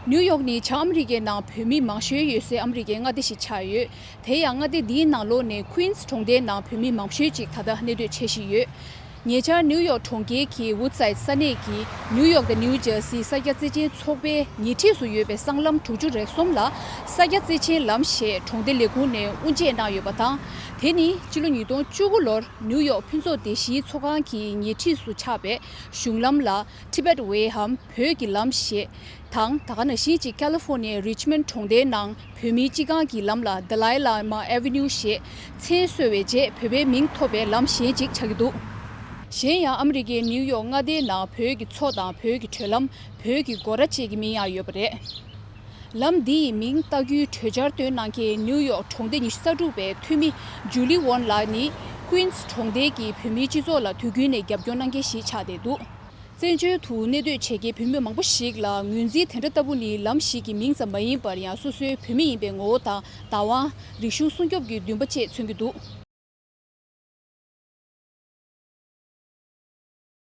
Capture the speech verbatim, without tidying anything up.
ནིའུ་ཡོག་ནི་བྱང་ཨ་མི་རི་ཀའི་ནང་བོད་མི་མང་ཤོས་ཡོད་སའི་ཨ་མི་རི་ཀའི་མངའ་སྡེ་ཞིག་ཆགས་ཡོད། དེ་ཡང་མངའ་སྡེ་འདིའི་ནང་ལོགས་ནས་ཀུན་སི་གྲོང་སྡེའི་ནང་བོད་མི་མང་ཤོས་ཅིག་ད་ལྟ་གནས་སྡོད་བྱེད་བཞིན་ཡོད། ཉེ་ཆར་ནིའུ་ཡོག་གྲོང་ཁྱེར་གྱི་ཝུཌ་སའིཌ་ས་གནས་ཀྱི་ནིའུ་ཡོག་དང་ནིའུ་ཇར་སི་ས་སྐྱ་བརྩེ་ཆེན་ཚོགས་པའི་ཉེ་འཁྲིས་སུ་ཡོད་པའི་སྲང་ལམ་དྲུག་ཅུ་རེ་གསུམ་ལ་ས་སྐྱ་བརྩེ་ཆེན་ལམ་ཞེས་གྲོང་སྡེ་ལས་ཁུངས་ནས་དབུ་འབྱེད་གནང་ཡོད་པ་དང་། དེ་ནི་ཕྱི་ལོ་ཉིས་སྟོང་བཅུ་དགུ་ལོར་ནིའུ་ཡོག་ཕུན་ཚོགས་སྡེ་བཞིའི་ཚོགས་ཁང་གི་ཉེ་འཁྲིས་སུ་ཆགས་པའི་གཞུང་ལམ་ལ་Tibet Way འམ་བོད་ཀྱི་ལམ་ཞེས་དང་། ད་ག་ནང་བཞིན་གཅིག་ཀ་ལི་ཧྥོ་ནི་ཡའི་རིཆ་མོན་གྲོང་སྡེའི་ནང་བོད་མིའི་སྤྱི་ཁང་གི་ལམ་ལ་Dalai Lama Avenue ཞེས་མཚན་གསོལ་བའི་རྗེས་བོད་པའི་མིང་ཐོབ་པའི་ལམ་གཞན་ཅིག་ཆགས་ཀྱི་འདུག། གཞན་ཡང་ཨ་མི་རི་ཀའི་ནིའུ་ཡོག་མངའ་སྡེའི་ནང་བོད་ཀྱི་མཚོ་དང་བོད་ཀྱི་བགྲོད་ལམ། བོད་ཀྱི་སྒོ་ར་བཅས་ཀྱི་མིང་ཡང་ཡོད་པ་རེད། ལམ་འདི་ཡི་མིང་བཏགས་རྒྱུའི་གྲོས་འཆར་བཏོན་གནང་མཁན་ནིའུ་ཡོག་གྲོང་སྡེ་ཉི་ཤུ་རྩ་དྲུག་པའི་འཐུས་མི་ཇུ་ལི་ཝོན་ལགས་ནི་ཀུན་སི་གྲོང་སྡེ་གྱི་བོད་མིའི་སྤྱི་ཚོགས་ལ་དུས་རྒྱུན་ནས་རྒྱབ་སྐྱོར་གནང་མཁན་ཞིག་ཆགས་བསྡད་འདུག། བཙན་བྱོལ་དུ་གནས་སྡོད་བྱེད་མཁན་བོད་མི་མང་པོ་ཞིག་ལ་ངོས་འཛིན་དེ་འདྲ་ལྟ་བུ་ནི་ལམ་ཞིག་གི་མིང་ཙམ་མ་ཡིན་པར་ཡང་སོ་སོའི་བོད་མི་ཡིན་པའི་ངོ་བོ་དང་བདག་དབང་། རིག་གཞུང་སྲུང་སྐྱོབ་ཀྱི་འདུན་པ་བཅས་མཚོན་གྱི་འདུག།